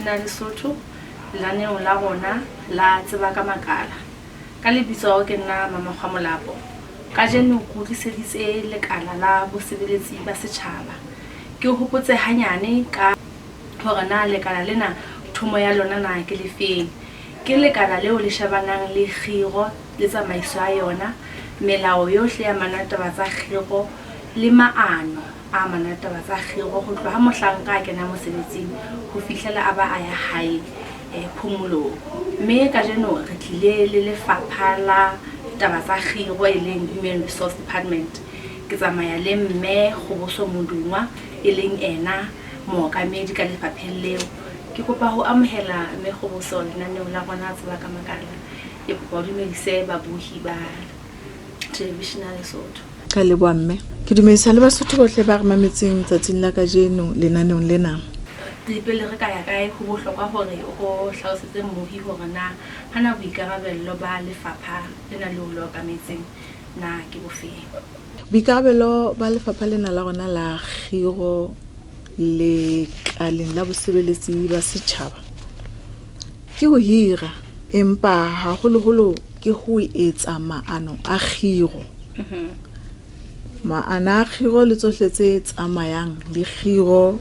Television ya Lesotho lenaneong la rona la Tseba ka Makala. Ka lebitso ke nna Mamakgwa Molapo. Kajeno ke utlwiseditse lekala la bosebeletsi ba setjhaba. Ke hopotse hanyane ka hore na lekala lena thomo ya lona na ke lefeng. Ke lekala leo le shebanang le kgiro le tsamaiso ya yona, melao yohle ya manataba tsa kgiro le maano a manataba tsa kgiro ho tloha ha mohlanka a kena mosebetsing ho fihlela a ba a ya hae phomolong. Mme kajeno re tlile le lefapha la taba tsa kgiro e leng Human Resource Department. Ke tsamaya le mme Kgoboso Modungwa e leng ena mookamedi ka lefapheng leo. Ke kopa ho amohela mme Kgoboso lenaneong la rona Tseba ka Makala. Ke kopa o dumedise babohi ba television ya Lesotho. Ka leboha mme. Ke dumedisa le Basotho bohle ba re mametseng tsatsing la kajeno lenaneong lena. Le pele re ka ya kae, ho bohlokwa hore o ko hlalosetse mmohi hore na hana boikarabello ba lefapha lena leo le okametseng na ke bofeng. Boikarabelo ba lefapha lena la rona la kgiro lekaleng la bosebeletsi ba setjhaba ke ho hira, empa haholoholo ke ho etsa maano a kgiro. Maano a kgiro le tsohle tse tsamayang le kgiro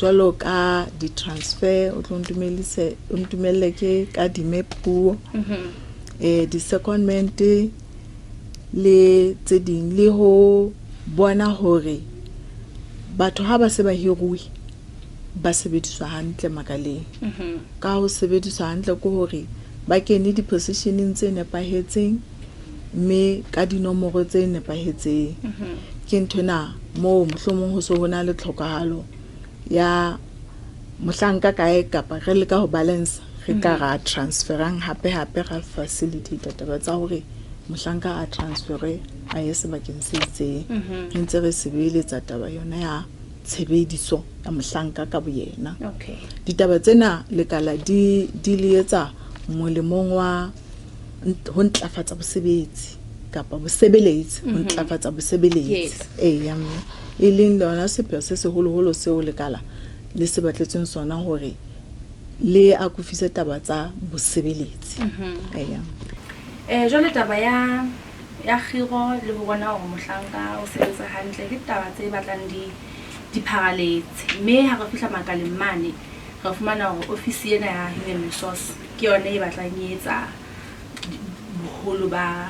jwalo ka di-transfer, o tlo ntumellise, o ntumelle ke kadime puo, di-secondment le tse ding, le ho bona hore batho ha ba se ba hiruwe ba sebediswa hantle makaleng. Ka ho sebediswa hantle ke hore ba kene di-positioneng tse nepahetseng mme ka dinomoro tse nepahetseng. Ke nthwena moo mohlomong ho so ho na le tlhokahalo ya mohlanka kae kapa re leka ho balance re ka ra transferang hape hape ra facilitate taba tsa hore mohlanka a transferwe a ye sebakeng se itseng. Re ntse re sebeletsa taba yona ya tshebediso ya mohlanka ka boyena. Ditaba tsena lekala di di le etsa molemong wa ho ntlafatsa bosebetsi kapa bosebeletsi, ho ntlafatsa bosebeletsi. Eya mme e leng lona sepheo se seholoholo seo lekala le se batletsweng sona hore le akofise taba tsa bosebeletsi. Eya. Jwale taba ya ya kgiro le ho bona hore mohlanka o sebetsa hantle ke taba tse batlang di di pharaletse, mme ha re fihla makaleng mane re fumana hore ofisi ena ya human resource ke yona e batlang e etsa boholo ba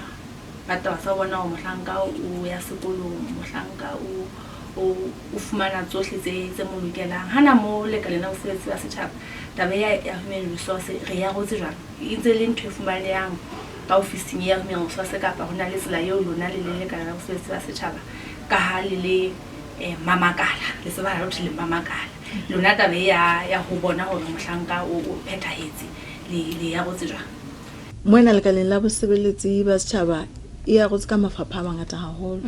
ba taba tsa ho bona hore mohlanka o ya sekolong, mohlanka o o fumana tsohle tse tse mo lokelang. Hana mo lekaleng la bosebetsi ba setjhaba taba ya ya human resource re ya rotse jwang? E ntse le ntho e fumanehang ka ofising ya human resource kapa ho na le tsela eo lona le le lekala la bosebetsi ba setjhaba ka ha le le mamakala, le tsebahala ho thwe le mamakala. Lona taba e ya ya ho bona hore mohlanka o o phethahetse le le ya rotse jwang? Mona lekaleng la bosebeletsi ba setjhaba e arotse ka mafapha a mangata haholo.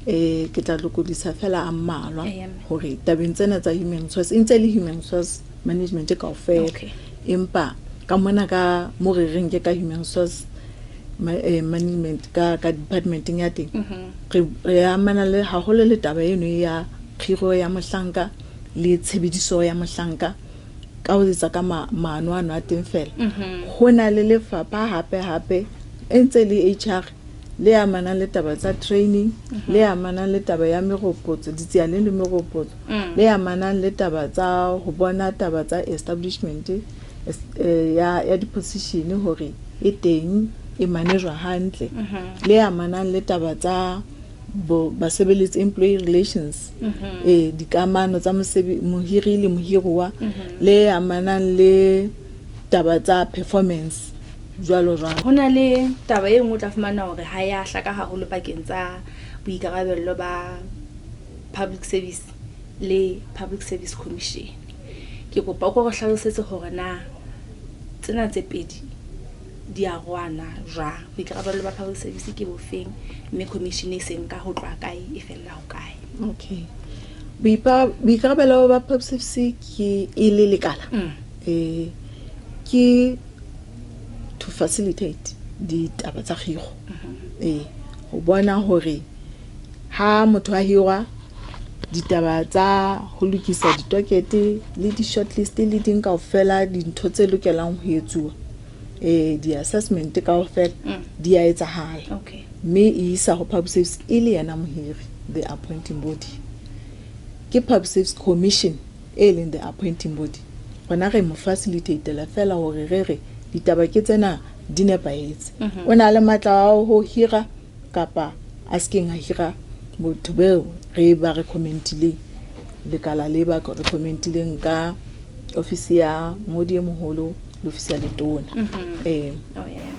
Ke tla lokodisa fela a mmalwa hore tabeng tsena tsa human resource e ntse le human resource management kaofela. Empa ka mona ka mo re reng ke ka human resource management ka ka departmenteng ya teng, re re amana le haholo le taba eno ya kgiro ya mohlanka le tshebediso ya mohlanka ka ho etsa ka maano ano a teng fela. Ho na le lefapha hape hape e ntse le HR le amanang le taba tsa training, le amanang le taba ya meropotso, ditsiane le meropotso, le amanang le taba tsa ho bona taba tsa establishment ya ya di-position hore e teng e manejwa hantle, le amanang le taba tsa bo basebeletsi, employee relations, dikamano tsa mohiri le mohiruwa, le amanang le taba tsa performance jwalo jwalo. Ho na le taba e nngwe o tla fumana hore ha ya hlaka haholo pakeng tsa boikarabello ba public service le Public Service Commission. Ke kopa o ko re hlalosetse hore na tsena tse pedi di arohana jwang. Boikarabello ba public service ke bofeng, mme commission e seng ka ho tloha kae e fella ho kae? Okay. Boikarabelo ba public service ke e le lekala ke to facilitate ditaba tsa kgiro. Ho bona hore ha motho a hirwa Ditaba tsa ho lokisa ditokete le di-shortlist le ding kaofela, dintho tse lokelang ho etsuwa, di-assessment kaofela di a etsahala. Mme e isa ho Public Service e le yena mohiri, the appointing body. Ke Public Service Commission e leng the appointing body. Rona re mo facilitatela fela hore re re ditaba ke tsena, di nepahetse. O na le matla a ho hira kapa a sekeng a hira botho beo re ba recommendileng, lekala le ba recommendileng ka ofisi ya mongodi e moholo le ofisi ya letona. Ee. Oh, yeah.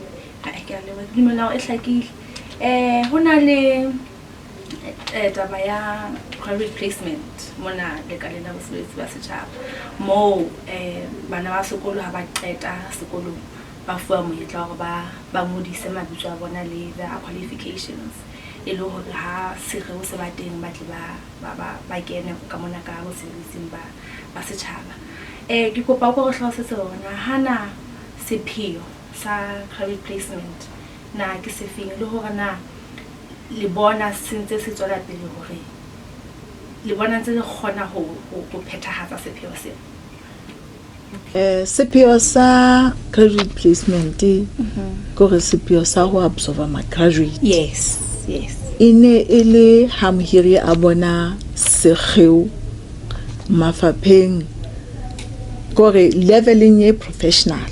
Ai, ke a leboha. Ke dumela hore e hlakile. Ho na le taba ya private placement mona lekaleng la bosebetsi ba setjhaba, moo bana ba sekolo ha ba qeta sekolong ba fuwa monyetla wa hore ba ngodise mabitso a bona le their qualifications, e le hore ha sekgeo se ba teng ba tle ba kene ka mona ka bosebetsing ba setjhaba. Ke kopa o ko re hlalosetse hore na hana sepheo sa private placement na ke sefeng, le hore na le bona se ntse se tswela pele, hore le bona ntse le kgona ho phethahatsa sepheo seo. Sepheo sa graduate placement ke hore sepheo sa ho absorba ma-graduate. yes yes E ne e le ha mohiri a bona sekgeo mafapheng, kore leveleng e professional,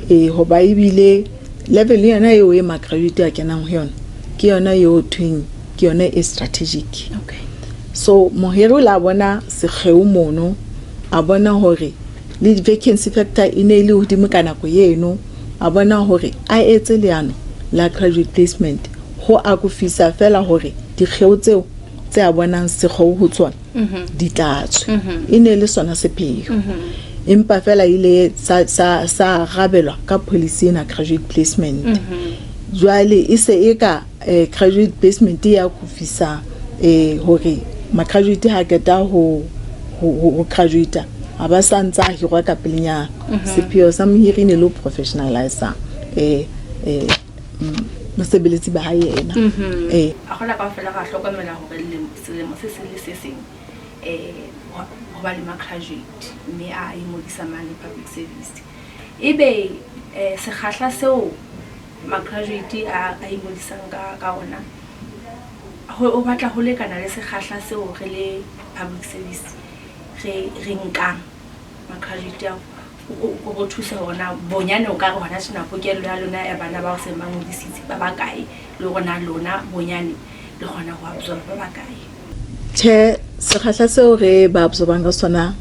e hoba ebile level yona eo e ma-graduate a kenang ho yona ke yona eo thweng ke yona e strategic. So mohiri o la bona sekgeo mono, a bona hore le vacancy factor e ne e le hodimo ka nako eno, a bona hore a etse leano la graduate placement ho akofisa fela hore dikgeo tseo tse a bonang sekgeo ho tsona di tlatswe. E ne le sona sepheo, empa fela ile sa arabelwa ka policy ena, graduate placement. Jwale e se e ka graduate placement ya akofisa hore ma-graduate ha qeta ho graduate ha ba sa ntse a hirwa ka pelenyana. Sepheo sa mohiri ne le ho professionalize mosebeletsi ba hae yena. A kgola kaofela ra hlokomela hore selemo se seng le se seng ho ba le ma-graduate mme a ingodisa mane public service. Ebe sekgahla seo ma-graduate a ingodisang ka ona ho batla ho lekana le sekgahla seo re le public service re nkang ma-graduate ao, o re thuse hore na bonyane o ka re hona tjena pokello ya lona ya bana bao seng ba ngodisitse ba bakae, le hore na lona bonyane le kgona ho absorba ba bakae. Tjhe, sekgahla seo re ba absorbang ka sona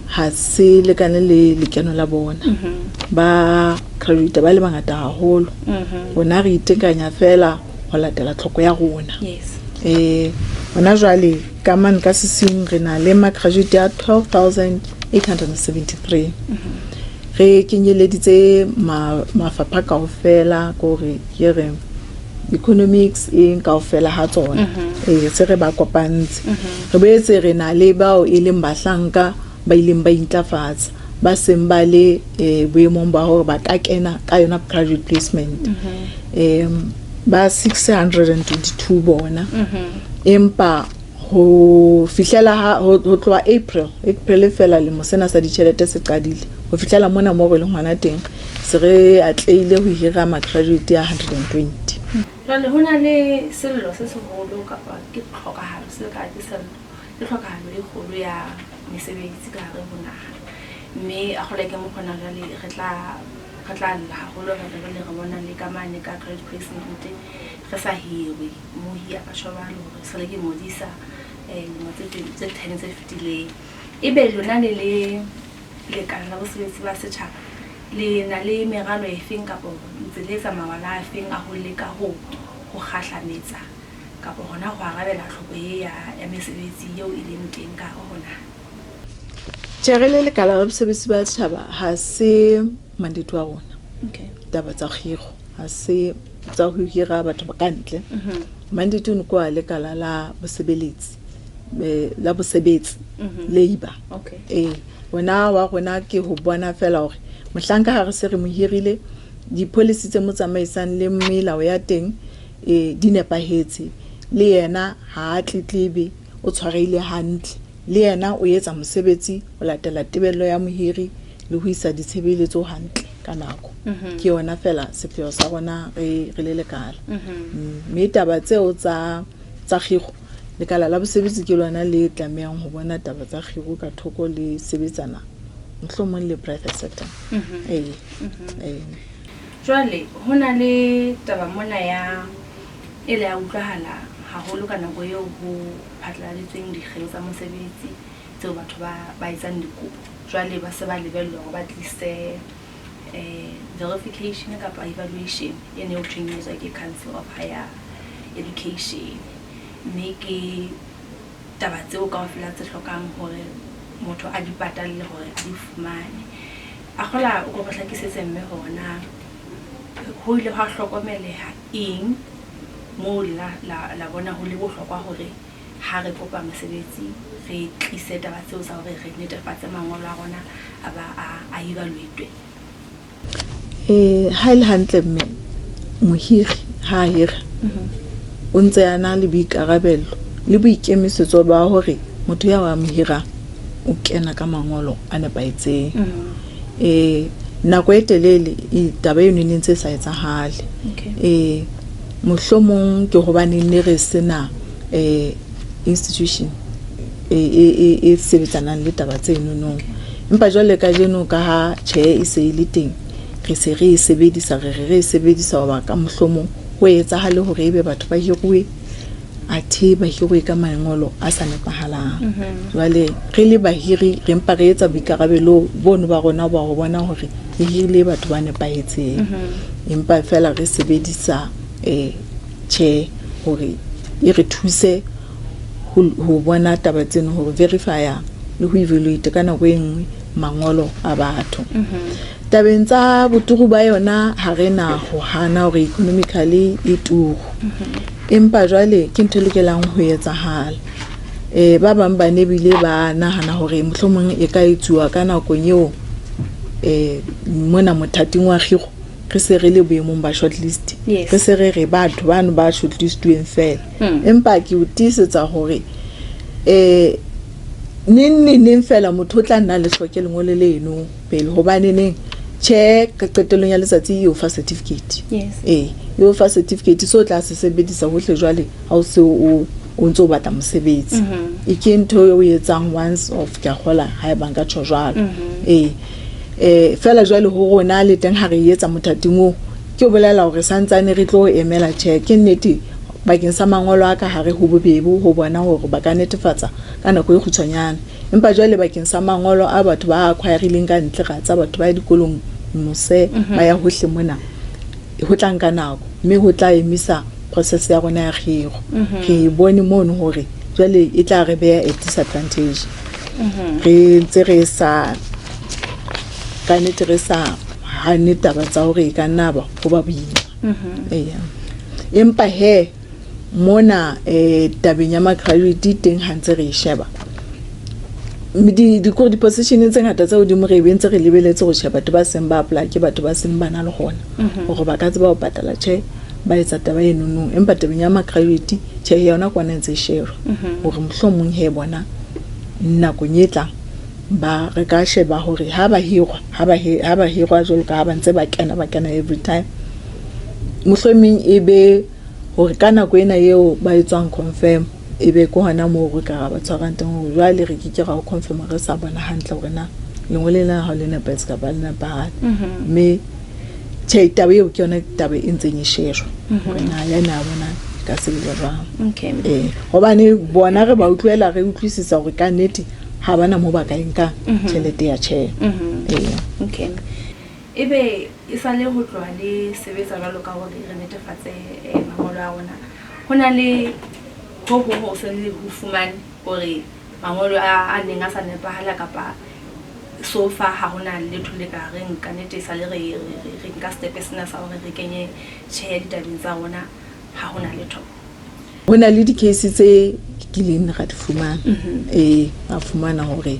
ha se lekane le lekeno la bona. Ba graduate ba le bangata haholo. Rona re itekanya fela ho latela tlhoko ya rona. Hona jwale ka mane ka sesing re na le ma-graduate a 12,873. Re kenyeleditse mafapha kaofela, kore ke re economics eng kaofela ha tsona, se re ba kopantse. Re boetse re na le bao e leng bahlanka ba ileng ba intlafatsa, ba seng ba le boemong ba hore ba ka kena ka yona graduate placement, ba 622 bona. Empa ho fihlela ho tloha April fela lemo sena sa ditjhelete se qadile ho fihlela mona mo re leng hona teng, se re atlehile ho hira ma-graduate a 120. Jwale ho na le sello se seholo, kapa ke tlhokahalo, se ka ke sello, ke tlhokahalo e kgolo ya mesebetsi ka hare ho naha, mme a kgola ke mokgona jwale re tla lla haholo re re jwale re bona le ka mane ka graduate placement re sa hirwe. Mohi a ka tjho jwalo hore sale ke ngodisa lemo tse 10 tse fetileng. Ebe lona le le lekala la bosebetsi ba setjhaba le na le meralo efeng, kapa ntse le etsa mawala a feng a ho leka ho kgahlametsa kapa hona ho arabela tlhoko e ya mesebetsi eo e leng teng ka hare ho naha? Tjhe, re le lekala la bosebetsi ba setjhaba ha se mandate wa rona. Taba tsa kgiro ha se tsa ho hira batho ba ka ntle. Mandate ono ke wa lekala la bosebeletsi, la bosebetsi, labour. Rona wa rona ke ho bona fela hore mohlanka ha re se re mo hirile, di-policy tse mo tsamaisang le melao ya teng di nepahetse, le yena ha a tletlebe. o tshwarehile hantle, le yena o etsa mosebetsi ho latela tebello ya mohiri le ho isa ditshebeletso hantle ka nako. Ke yona fela sepheo sa rona re le lekala. Mme taba tseo tsa kgiro, lekala la bosebetsi ke lona le tlamehang ho bona taba tsa kgiro ka thoko le sebetsana mohlomong le private sector. Ee. Ee. Jwale ho na le taba mona ya e le ya utlwahala haholo ka nako eo ho phatlaladitsweng dikgeo tsa mosebetsi tseo batho ba etsang dikopo. Jwale ba se ba lebellwa hore ba tlise verification kapa evaluation e ne ho thweng e etswa ke Council of Higher Education. Mme ke taba tseo kaofela tse hlokang hore motho a di patalle hore a di fumane. A kgola o ko re hlakisetse mme hore na ho ile hwa hlokomeleha eng moo la bona ho le bohlokwa hore ha re kopa mosebetsi re tlise taba tseo tsa hore re netefatse mangolo a rona a ba a evaluate. Ha e le hantle mme mohiri ha a hira o ntse a na le boikarabelo le boikemisetso ba hore motho ya wa mo hirang o kena ka mangolo a nepahetseng. Nako e telele taba eno e ne ntse e sa etsahale. Mohlomong ke hobane ne re sena institution e sebetsanang le taba tseno. Empa jwale kajeno ka ha tjhe e se e le teng, re se re e sebedisa, re e sebedisa hoba ka mohlomong ho etsahale hore ebe batho ba hiruwe athe ba hiruwe ka mangolo a sa nepahalang. Jwale re le bahiri re mpa re etsa boikarabelo bono ba rona ba ho bona hore re hirile batho ba nepahetseng. Empa feela re sebedisa tjhe hore e re thuse ho bona taba tseno, hore verify-a le ho evaluate ka nako e nngwe mangolo a batho. Tabeng tsa boturu ba yona ha re na ho hana hore economically e turu. Empa jwale ke ntho e lokelang ho etsahala. Ba bang ba ne bile ba nahana hore mohlomong e ka etsuwa ka nakong eo mona mothating wa kgiro re se re le boemong ba shortlist. Re se re re batho bano ba shortlistuweng fela. Empa ke o tiisetsa hore neng le neng fela motho o tla nna le hloke lengolo leno pele, hobane neng tjhe qetellong ya letsatsi e o fa certificate. E o fa certificate so tla se sebedisa hohle jwale ha o se o ntso o batla mosebetsi. E ke ntho eo o etsang once off, ke a kgola haeba nka tjho jwalo. Fela jwale ho rona le teng ha re etsa mothating oo, ke o bolela hore santsane re tlo emela tjhe. Ke nnete bakeng sa mangolo a ka hare ho bobebe ho bona hore ba ka netefatsa ka nako e kgutshwanyane. Empa jwale bakeng sa mangolo a batho ba acquirileng ka ntle, ra tsa batho ba ya dikolong mose, ba ya hohle mona, ho tla nka nako mme ho tla emisa process ya rona ya kgiro. Re bone mono hore jwale e tla re beha at disadvantage. Re ntse re sa ka nnete re sa hane taba tsa hore e ka nna ba ho ba boima. Eya. Empa he mona tabeng ya ma-graduate teng ha ntse re e sheba, di-position tse ngata tsa hodimo re be ntse re lebeletse ho sheba batho ba seng ba apply, ke batho ba seng ba na le hona hore ba ka tseba ho patala tjhe, ba etsa taba eno nong. Empa tabeng ya ma-graduate tjhe yona kwana ntse e shejwa hore mohlomong he bona nakong e tlang ba re ka sheba hore ha ba hirwa, ha ba hirwa jwalo ka ha ba ntse ba kena every time, mohlomong e be hore ka nako ena eo ba etswang confirm, e be ke hona moo re ka ra ba tshwarang teng hore jwale re ke ke ra o confirm re sa bona hantle hore na lengolo lena ha le nepahetse kapa le nepahale. Mme tjhe taba eo ke yona taba e ntseng e shejwa hore na ya na bona e ka sebetsa jwang. Hobane bona re ba utlwela, re utlwisisa hore ka nnete ha bana moo ba ka e nkang tjhelete ya tjhe. Ebe e sale ho tloha le sebetsa jwalo ka hore re netefatse mangolo a rona, ho na le ho hong ho se le ho fumane hore mangolo a neng a sa nepahala kapa so far ha hona letho le ka reng ka nnete e sale re nka step sena sa hore re kenye tjhe ditabeng tsa rona, ha hona letho? Ho na le di-case tse kileng ra di fumana. Ra fumana hore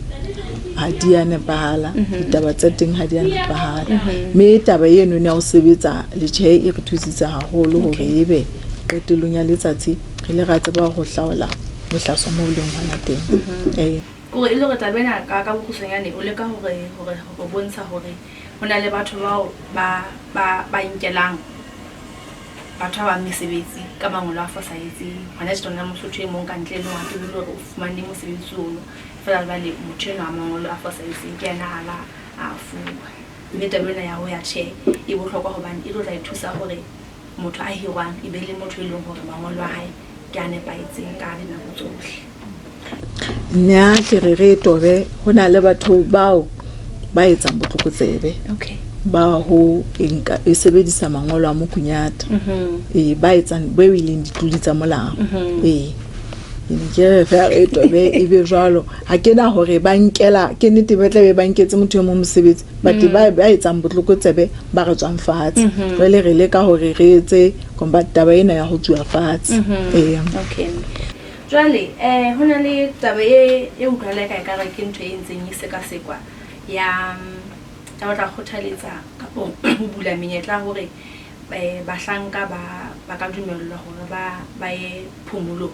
ha di a nepahala, ditaba tsa teng ha di a nepahala. Mme taba eno ya ho sebetsa le tjhe e re thusitse haholo hore ebe qetellong ya letsatsi re ile ra tseba ho hlaola Bohlaswa mo o leng hona teng. Ee. Kore e le hore taba ena ka bokgutshwanyane o leka hore bontsha hore ho na le batho bao ba nkelang batho ba bang mesebetsi ka mangolo a fosahetseng. Hona tje na mosotho e mong ka ntle e leng hore ke hore o fumane mosebetsi ono, feela jwale motho enwa wa mangolo a fosahetseng ke yena a la a fuwa. Mme taba ena ya ho ya tjhe e bohlokwa hobane e tlo tla e thusa hore motho a hirwang e be le motho e leng hore mangolo a hae ke a nepahetseng ka dinako tsohle. Nna ke re re tobe ho na le batho bao ba etsang botlokotsebe. Ba ho nka e sebedisa mangolo a mokunyata. Ee, ba etsang beo e leng ditlodi tsa molao. Ee. Ke ne ke re feela re tobe e be jwalo. Ha ke na hore ba nkela ke nnete ba tla be ba nketse motho e mong mosebetsi, but ba etsang botlokotsebe ba re tswang fatshe. Jwale re leka hore re etse combat taba ena ya ho tsuwa fatshe. Ee. Okay. Jwale ho na le taba e utlwahala eka ekare ke ntho e ntseng e sekasekwa ya ho tla kgothaletsa kapo ho bula menyetla hore bahlanka ba ka dumellwa hore ba ye phomolong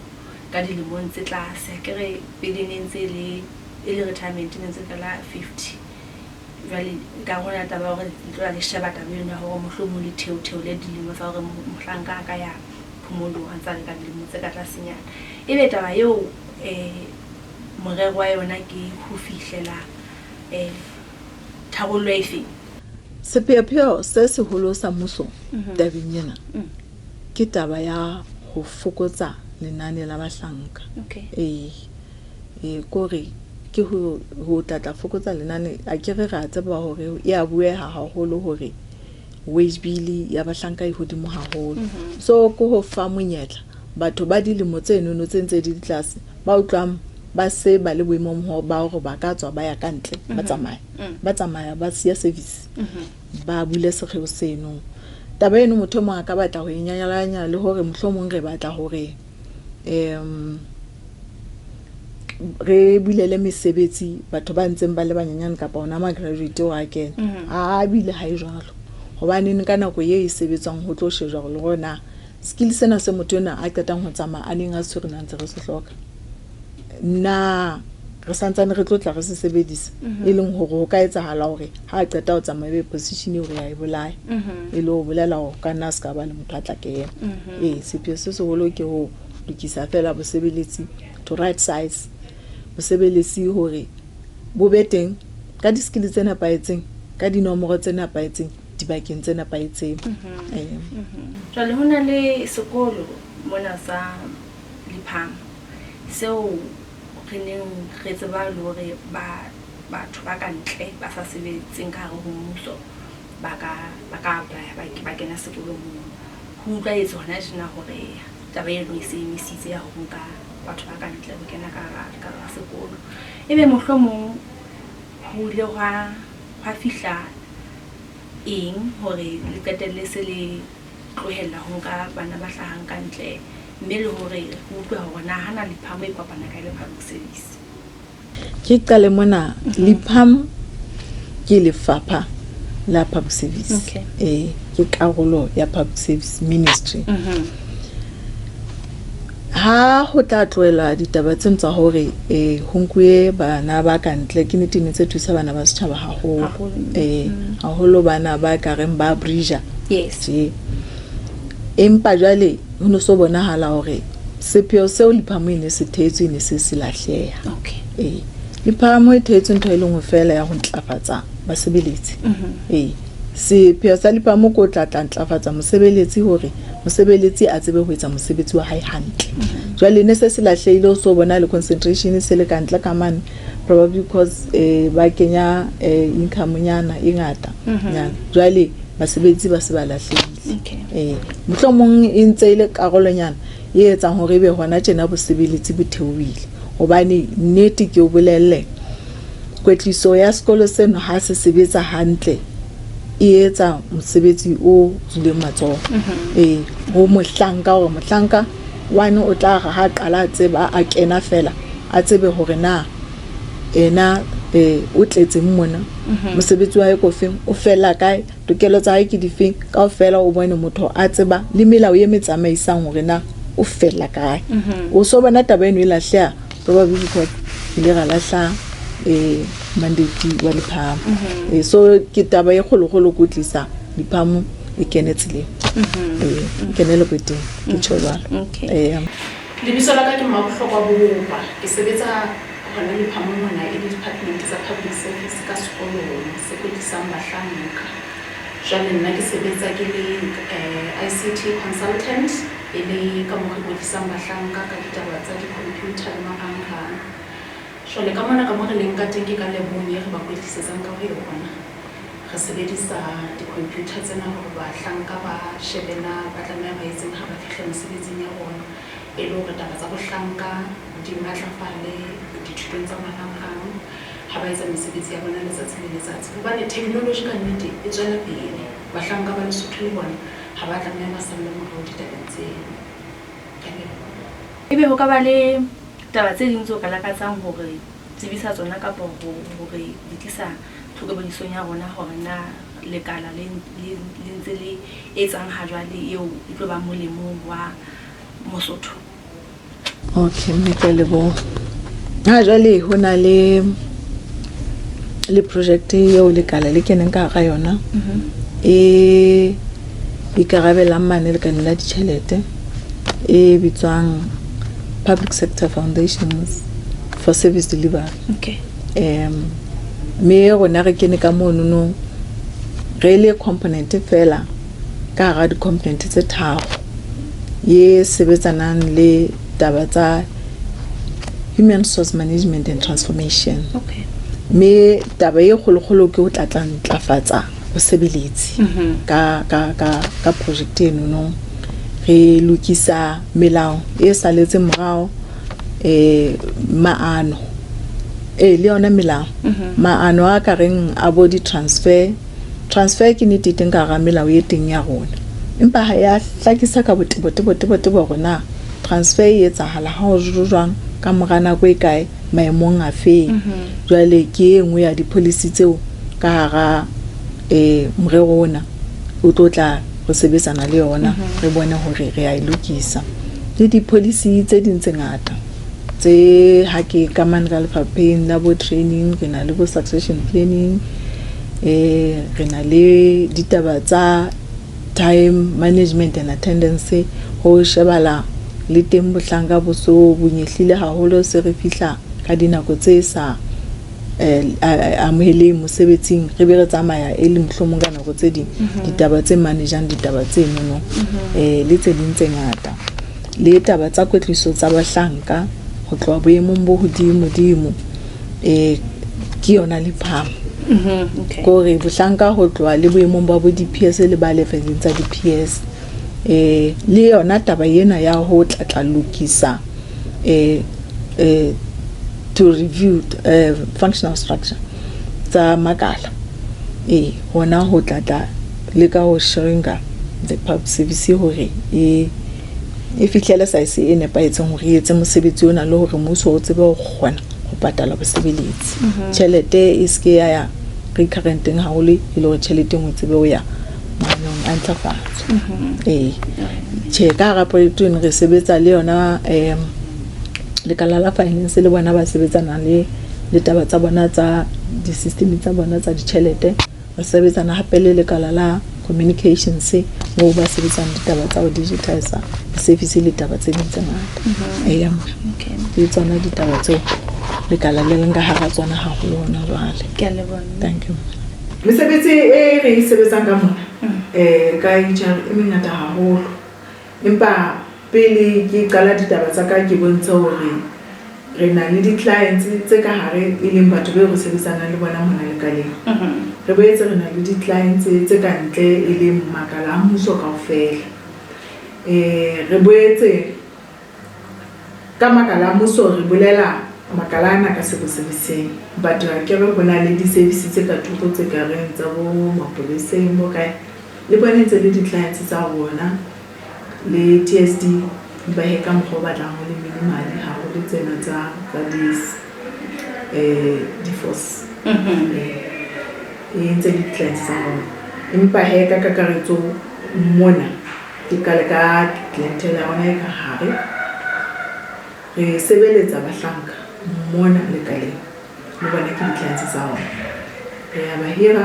ka dilemong tse tlase. Akere pele ne ntse e le retirement ne ntse qala 50. Jwale ka hona taba ya hore le tlo le sheba taba eno ya hore mohlomong le theotheole dilemo tsa hore mohlanka a ka ya phomolong a ntse a le ka dilemo tse ka tlasenyana. Ebe taba eo morero wa yona ke ho fihlela tharollo e feng? Sepheopheo se seholo sa mmuso tabeng ena ke taba ya ho fokotsa lenane la bahlanka. Ee, kore ke ho tla fokotsa lenane. Akere re a tseba hore e a bueha haholo hore wage bill ya bahlanka e hodimo haholo. So ke ho fa monyetla batho ba dilemo tse nono tse ntse di le tlase ba utlwang ba se ba le boemong ba hore ba ka tswa ba ya ka ntle, ba tsamaya. Ba tsamaya ba siya service, ba bule sekgeo seno. Taba eno motho e mong a ka batla ho e nyalanya le hore mohlomong re batla hore re bulele mesebetsi batho ba ntseng ba le banyenyane kapa ona ma-graduate o a kena. A bile ha e jwalo. Hobane ka nako e e sebetswang ho tlo shejwa hore le hore na skill sena se motho enwa a qetang ho tsamaya a neng a se tshwere na ntse re se hloka. Na re santsane re tlo tla re se sebedisa, e leng hore ho ka etsahala hore ha a qeta ho tsamaya ebe position eo re ya e bolaya. E le ho bolela hore ka nna a se ka ba le motho a tla kena. Ee, sepheo se seholo ke ho lokisa feela bosebeletsi to right size bosebeletsi hore bo be teng ka di-skill tse nepahetseng, ka dinomoro tse nepahetseng, dibakeng tse nepahetseng. Ee. Jwale ho na le sekolo mona sa Lipham seo re neng re tseba le hore batho ba ka ntle ba sa sebetseng ka hare ho mmuso ba ka apply-a ba kena sekolong moo. Ho utlwahetse hona tjena hore taba eno e se emisitse ya ho nka batho ba ka ntle ho kena ka hara sekolo. Ebe mohlomong ho ile hwa fihla eng hore le qetelle se le tlohella ho nka bana ba hlahang ka ntle, mme le hore re utlwe hore na hana Lipham e kopana kae le public service? Ke qale mona. Lipham ke lefapha la public service. Ee, ke karolo ya public service ministry. Ha ho tla tlohela ditaba tseno tsa hore ho nkuwe bana ba ka ntle, ke nnete ne tse thusa bana ba setjhaba haholo. Ee, haholo bana ba ka reng ba bridger. Tje. Empa jwale ho no so bonahala hore sepheo seo Lipham e ne se thehetswe e ne se se lahleha. Ee. Lipham e thehetswe ntho e le nngwe feela ya ho ntlafatsa basebeletsi. Ee. Sepheo sa Lipham ke ho tla ntlafatsa mosebeletsi hore mosebeletsi a tsebe ho etsa mosebetsi wa hae hantle. Jwale ne se se lahlehile, o so bona le concentration se le ka ntle ka mane, probably because ba kenya income nyana e ngata nyana. Jwale basebetsi ba se ba lahlehile. Mohlomong e ntse e le karolonyana e etsang hore ebe hona tjena bosebeletsi bo theohile. Hobane nnete ke o bolelle, kwetliso ya sekolo seno ha se sebetsa hantle e etsa mosebetsi o tswileng matsoho. Ee, ho mohlanka hore mohlanka wane o tla re ha qala a tseba a kena fela a tsebe hore na ena o tletseng mona, mosebetsi wa hae ko feng, o fella kae, tokelo tsa hae ke difeng kaofela, o bone motho a tseba le melao e me tsamaisang hore na o fella kae. O so bona taba eno e lahleha probably because ile ra lahla mandate wa Liphamo. So ke taba e kgolokgolo ko tlisa Liphamo e kene tseleng, e kene leboteng, ke tjho jwalo. Okay. Lebitso la ka ke Mmabohlokwa Bopa. Ke sebetsa hona Liphamong mona e le department tsa public service ka sekolong se kwetlisang bahlanka. Jwale nna ke sebetsa ke le ICT consultant, e le ka moo re kwetlisang bahlanka ka ditaba tsa di-computer le marangrang. Jwale ka mona ka mo re leng ka teng ke ka lebong e re ba kwetlisetsang ka ho yona. Re sebedisa di-computer tsena hore bahlanka ba shebe na ba tlameha ba etseng ha ba fihla mesebetsing ya bona, e le hore taba tsa bohlanka di matlafale dithutong tsa marangrang ha ba etsa mesebetsi ya bona letsatsi le letsatsi. Hobane technology ka nnete e tswela pele, bahlanka ba Lesotho le bona ha ba tlameha ba salle morao ditabeng tseno. Ke a leboha. Ebe ho ka ba le taba tse ding tseo ka lakatsang hore tsebisa tsona kapa hore di tlisa tlhokomedisong ya rona hore na lekala le ntse le etsang ha jwale eo e tlo ba molemong wa Mosotho? Okay, mme ke a leboha. Ha jwale ho na le project eo lekala le keneng ka hara yona e ikarabelang mane lekaleng la ditjhelete e bitswang Public Sector Foundations for Service Delivery. Mme rona re kene ka monono re le component fela ka hara di-component tse tharo ye sebetsanang le taba tsa human resource management and transformation. Mme taba e kgolokgolo ke ho tla tla ntlafatsa bosebeletsi ka project eno. Re lokisa melao e saletseng morao, maano le yona melao, maano a ka reng a bo di-transfer. Transfer ke nnete e teng ka hara melao e teng ya rona, empa ha ya hlakisa ka botebo tebo tebo tebo hore na transfer e etsahala ha ho jwang, ka mora nako e kae, maemong a feng. Jwale ke e nngwe ya di-policy tseo ka hara morero ona o tlo tla re sebetsana le yona, re bone hore re a e lokisa. Le di-policy tse ding tse ngata tse ha ke ka mane ka lefapheng la bo training, re na le bo succession planning, re na le ditaba tsa time management and attendance, ho shebala le teng bohlanka bo so bo nyehlile haholo, se re fihla ka dinako tse sa amoheleng mosebetsing, re be re tsamaya e le mohlomong ka nako tse ding ditaba tse manejang ditaba tse nono, le tse ding tse ngata, le taba tsa kwetliso tsa bahlanka ho tloha boemong bo hodimo dimo, ke yona Liphamo. Kore bohlanka ho tloha le boemong ba bo di-PS le ba lefeleng tsa di-PS, le yona taba ena ya ho tla tla lokisa to review functional structure tsa makala, hona ho tla tla le ka ho shrinka the public service hore e fihlele size e nepahetseng hore e etse mosebetsi ona, le hore mmuso o tsebe ho kgona ho patala bosebeletsi. Tjhelete e se ke ya ya recurrenteng haholo, e le hore tjhelete e nngwe tsebe ho ya maanong a ntlafatso. Tjhe, ka hara project eno re sebetsa le yona lekala la finance, le bona ba sebetsana le taba tsa bona tsa di-system tsa bona tsa ditjhelete. Re sebetsana hape le lekala la communications moo ba sebetsang ditaba tsa ho digitize service le taba tse ding tse ngata. Eya, ke tsona ditaba tseo lekala le leng ka hara tsona haholo hona jwale. Ke a leboha. Thank you. Mesebetsi e re e sebetsang ka mona ka HR e mengata haholo, empa pele ke qala ditaba tsa ka ke bontshe hore re na le di-clients tse ka hare, e leng batho beo re sebetsanang le bona mona lekaleng. Re boetse re na le di-clients tse ka ntle, e leng makala a mmuso kaofela. Re boetse ka makala a mmuso re bolela makala ana ka civil service-eng, but akere ho na le di-service tse ka thoko tse ka reng tsa bo mapoleseng bo kae, le bone ntse le di-clients tsa rona, le TSD, empa he ka mokgwa o batlang ho le minimal haholo tsena tsa di-force e ntse le di-clients tsa rona, empa he ka kakaretso mona Ke qale ka clientele ya rona e ka hare. Re sebeletsa bahlanka mona lekaleng, le bona ke di-clients tsa rona. Re ya ba hira,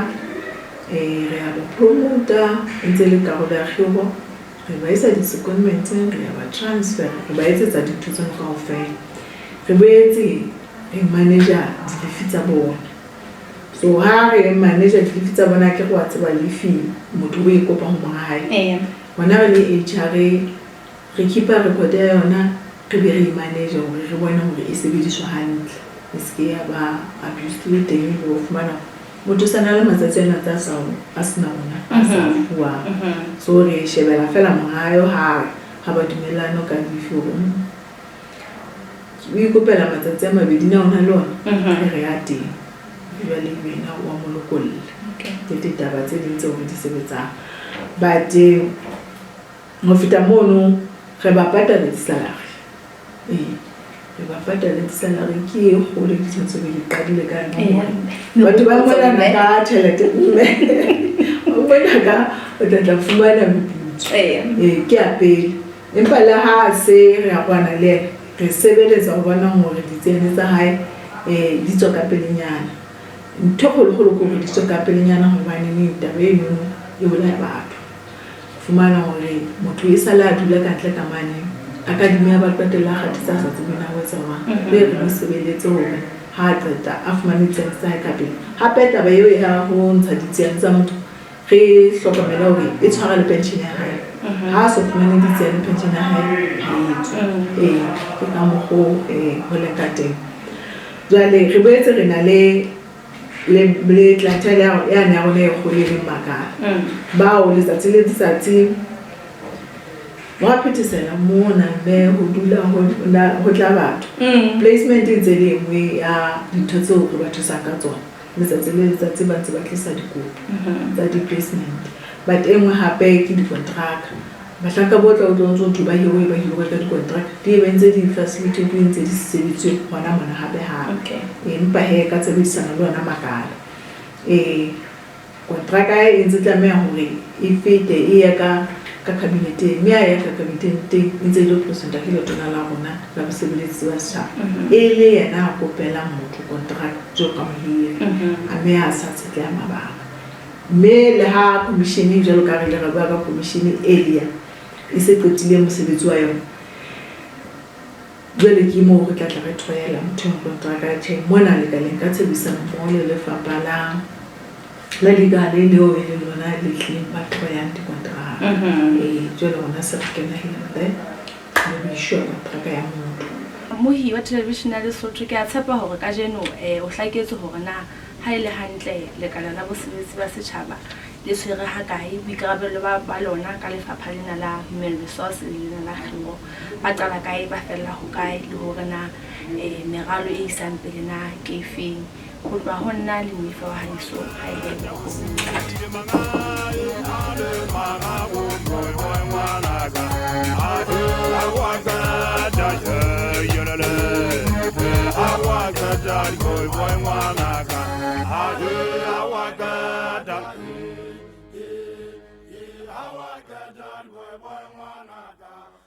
re ya ba promota, e ntse e le karolo ya kgiro. Re ba isa di-secondmenteng, re ya ba transfer, re ba etsetsa dintho tseno kaofela. Re boetse re manager di-leave tsa bona. So ha re manager di-leave tsa bona, ke re wa tseba leave motho o e kopa ho monga hae. Rona re le HR re keep-a record ya yona, re be re e manage hore re bone hore e sebediswa hantle, e se ke ya ba abused le teng. Ebe o fumana motho sa na le matsatsi ana tsa sa a sena ona a sa fuwang. So re shebela fela monga hae ha ba dumellane ka leave hore o ikopela matsatsi a mabedi, na o na le ona? Re re ya teng, jwale wena wa mo lokolla. Ke ditaba tse ding tseo re di sebetsang. But ho feta mono, re ba patala di-salary. Ee, re ba patala di-salary, ke e kgolo dintho tse re di qadile ka yona. Batho ba mona ka tjhelete, mme o bona ka o tla tla fumana meputso. Ee, ke ya pele. Empa le ha se re ya kwana le yena, re sebeletsa ho bona hore ditsiane tsa hae di tswa ka pelenyana. Ntho e kgolokgolo ke hore di tswe ka pelenyana, hobaneng taba eno e bolaya batho. Fumana hore motho e sale a dula ka ntle ka mane, academy ya ba qetella a kgathetse, a sa tsebe na ho etsa jwang. Be re mo sebeletse hore ha a qeta a fumane ditsiane tsa hae ka pele. Hape taba eo ya ho ntsha ditsiane tsa motho, re hlokomele hore e tshwara le pension ya hae. Ha a so fumane ditsiane, pension ya hae ha e tswe. Ee, ke ka mokgo ho leng ka teng. Jwale re boetse re na le clientele yane ya rona e kgolo, e leng makala. Bao letsatsi le letsatsi wa phethesela mona, mme ho dula ho tla batho. Placement e ntse le e nngwe ya dintho tseo re ba thusang ka tsona. Letsatsi le letsatsi ba ntse ba tlisa dikopo tsa di-placement. But e nngwe hape ke dikontraka. Bahlanka bo tla utlwa ntso thwe ba hiruwe, ba hiruwe ka dikontraka, di be ntse di facilitate, ntse di sebeditswe hona mona hape hape. Empa hee ka tshebedisano le ona makala. Kontraka e ntse tlameha hore e fete e ye ka cabinet-eng, mme ha e ya ka cabinet-eng teng e ntse e lo present-wa ke letona la rona la bosebeletsi ba setjhaba. E le yena a kopelang motho kontraka jwalo ka mohiri, a mme a sa tshetleha mabaka. Mme le ha commission, jwalo ka re ile ra bua ka commission earlier, e se qetile mosebetsi wa yona, jwale ke moo re tla tla re thoela motho eo kontraka. Tjhe, mona lekaleng ka tshebedisano mmoho le lefapha la legal leo e leng lona le tlileng ba thoyang dikontraka. Ee, jwale rona se re kena here there, le ho ishuwa kontraka ya motho. Mohi wa television ya Lesotho, ke a tshepa hore kajeno o hlaketswe hore na ha e le hantle lekala la bosebetsi ba setjhaba le tshwere hakae boikarabello ba lona ka lefapha lena la human resource le lena la kgiro. Ba qala kae, ba fella hokae, le hore na meralo e isang pele na ke efeng. Ho tloha ho nna le moifa wa haeso ha e le.